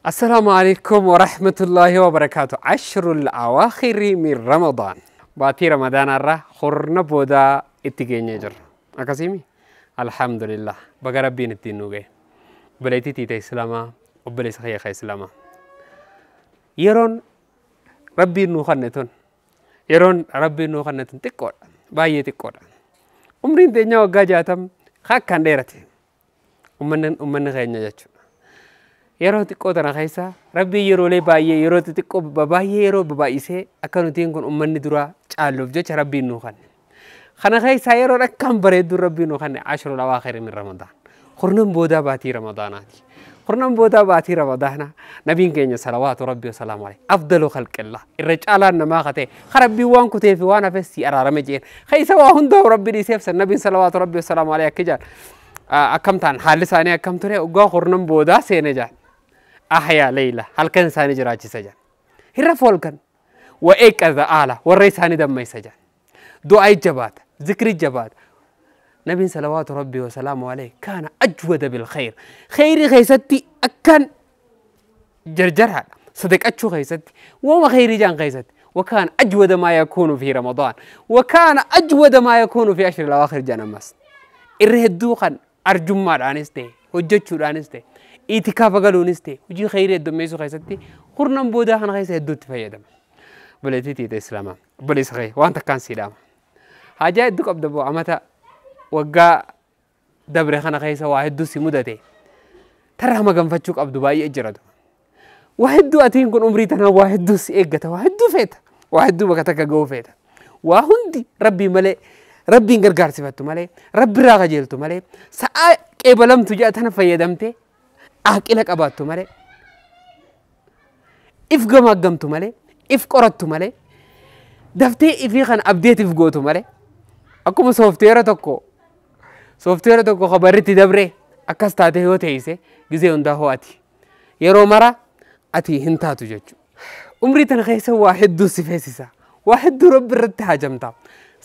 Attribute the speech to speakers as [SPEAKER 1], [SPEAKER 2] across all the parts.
[SPEAKER 1] السلام عليكم ورحمة الله وبركاته. عشر الأواخر من رمضان. باتي رمضان الرا خرنا بودا اتجيني جر. أكاسيمي؟ الحمد لله. بقى ربي نتينوجي. بليتي تيتا إسلاما وبلي سخيا خي إسلاما. يرون ربي نوخنتون. يرون ربي نوخنتون تكور. باية تكور. عمرين تنيا وجاجاتم خاك كان ديرتي. أمن غينيا جاتشو. Yeroo xiqqoo tana keessa rabbii yeroolee baay'ee yeroo xixiqqoo baay'ee yeroo baay'isee akka nutiin kun uummanni duraa caalluuf jecha rabbiin nuu kanne. Kana keessa yeroo akkaan bareedduun rabbiin nuu kanne ashrul awaakhir min Ramadaan. Kurnan boodaa baatii Ramadaanaati. Kurnan boodaa baatii Ramadaanaa nabiin keenya salawaatu rabbii wasalaamu alayhi afdalu khalqillah irra caalaan namaa katee rabbiin waan kutee fi waan hafes si araarame jeen. Keessa waa hundaa'u rabbi dhiiseef san nabiin salawaatu rabbii wasalaamu alayhi akka jaan akkam ta'an haalli isaanii akkam ture oggaa kurnan boodaa seene jaan. أحيا ليلة هل كان ساني جراجي سجن هرفول كان وإيك أذا آلة والرئيس هاني دم سجن دعاء جبات ذكر جبات نبي صلوات ربي وسلامه عليه كان أجود بالخير خير خيستي أكن جرجرها صدق أتشو خيستي وما خير جان خيستي وكان أجود ما يكون في رمضان وكان أجود ما يكون في عشر الأواخر جان مس إرهدوخا أرجمار آنستي hojjechuudhaanis ta'e itikaafa galuunis ta'e hojii khayrii heddummeessuu keessatti kurnan boodaa kana keessa hedduutti fayyadama. Obboleettii tiita Islaamaa obboleessa kee waan takkaan sii dhaama. Haajaa hedduu qabda boo amata waggaa dabre kana keessa waa hedduu si mudate tarraa maganfachuu qabdu baay'ee jiratu. Waa hedduu atiin kun umrii tanaa waa hedduu si eeggata waa hedduu feeta waa hedduu bakka takka ga'uu feeta. Waa hundi rabbii malee rabbiin gargaarsifattu malee rabbirraa qajeeltu malee sa'aa qeebalamtu jedha tana fayyadamtee aqila qabaattu malee if gamaggamtu malee if qorattu malee daftee ifii kana abdeetiif gootu malee akkuma sooftiweera tokko kabarritti dabree akkas taate yoo teessise gizee hundaa hoo ati yeroo mara ati hin taatu jechuudha. Umrii tana keessa waa hedduu si feesisa waa hedduu rabbi irratti haajamta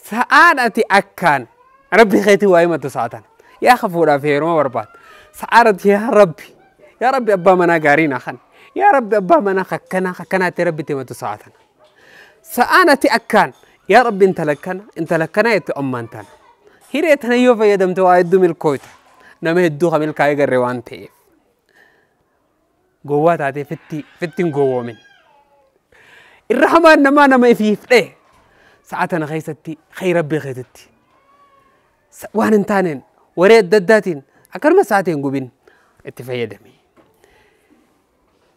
[SPEAKER 1] sa'aan ati akkaan rabbi keetii waa himatu sa'a tana. Yaa hafuudhaaf heeruma barbaad sa'aaratti yaa rabbi abbaa manaa gaarii naa kan yaa rabbi abbaa manaa akkanaatti rabbitti himatu sa'a tana sa'aan ati akkaan yaa rabbi intala akkana jettu ammaan tana hiree tana yoo fayyadamte waa hedduu milkooyta nama hedduu ka milkaa'ee garree waan ta'eef gowwaa taatee fitti hin gowwoomin irra hamaan namaa nama ifiif dhee sa'a tana keessatti khayr rabbii keetitti waan hin taaneen waree adda addaatiin akkanuma sa'aatiin gubin itti fayyadame.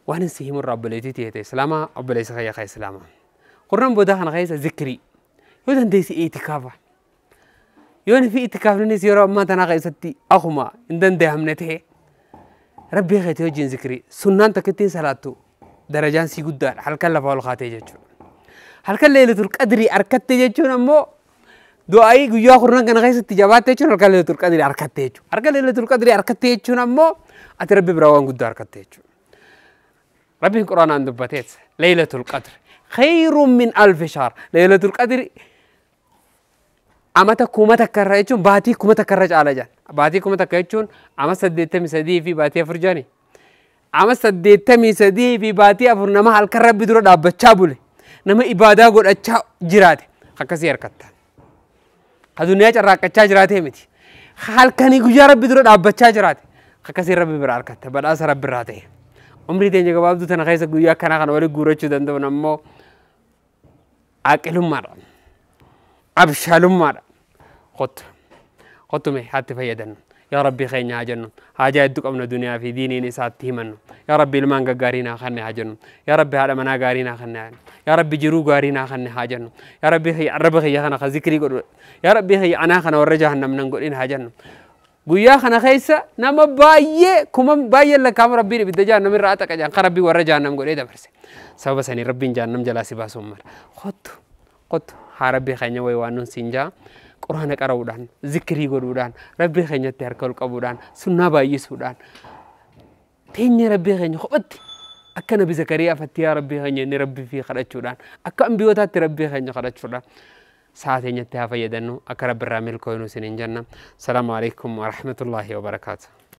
[SPEAKER 1] Waan hin si himurraa obboleettii ta'e Islaamaa obboleessa kiyya kee Islaamaa. Kurnan boodaa kana keessa zikrii yoo dandeessi itikaafa. Yoo fi itikaafnis yeroo ammaa tanaa keessatti akkuma hin danda'amne ta'e rabbii keetii wajjin zikrii sunnaan takkittiin salaattu darajaan sii guddaadha halkan lafa ol kaatee jechuudha. Halkan leelatul qadrii harkatte jechuun ammoo du'aayii guyyaa kurnan kana keessatti jabaatte jechuun halkan leelatul qadrii harkatte jechuudha. Halkan leelatul qadrii harkatte jechuun ammoo ati rabbi biraa waan guddaa harkatte jechuudha. Rabbiin quraanaan dubbateet leelatul qadri khayrun min alfi shahr leelatul qadri amata kuma takka irra jechuun baatii kuma takka irra caala jaan. Baatii kuma takka jechuun ama 83 fi baatii 4 jaani. Ama 83 fi baatii 4 nama halkan rabbi dura dhaabbachaa bule nama ibaadaa godhachaa jiraate akkasii harkatta. Ka duniyaa carraaqqachaa jiraatee miti. Halkanii guyyaa rabbi dura dhaabbachaa jiraate akkasii rabbi bira harkatta badhaasa rabbi irraa ta'e. Umrii teenya gabaabduu tana keessa guyyaa akkanaa kana walitti guurachuu danda'uun ammoo aqilummaadha. Abshaalummaadha. Kottu mee haatti fayyadamnu. Yaa Rabbi keenya haa jennu. Haajaa hedduu qabna duniyaa fi diiniin isaatti himannu. Yaa Rabbi ilmaan gaggaarii naa kanne haa jennu. Yaa Rabbi haadha manaa gaarii naa kanne haa jennu. Yaa Rabbi jiruu gaarii naa kanne haa jennu. Yaa Rabbi arraba kiyya kana ka zikrii godhu. Yaa Rabbi kiyya anaa kana warra jahannam nan godhin haa jennu. Guyyaa kana keessa nama baay'ee kuma baay'ee lakkaa'amu rabbiin ibidda jahannam irraa xaqa jaan kan rabbii warra jahannam godhee dabarse. Sababa sanii rabbiin jahannam jalaa si baasuun mala. Kottu haa rabbii keenya wayi waan nun siin jaa. Quraana qara'uudhaan, zikrii godhuudhaan, rabbii keenyatti harka ol qabuudhaan, sunnaa baay'isuudhaan teenya rabbii keenya kophatti akka nabi Zakariyaa fatti yaa rabbii keenya inni rabbii fi kadhachuudhaan akka ambiyootaatti rabbii keenya kadhachuudhaan sa'a teenyatti haa fayyadamnu akka rabbi irraa milkooynu isiniin jenna. Salaamu alaikum wa rahmatullaahi wa barakaatu.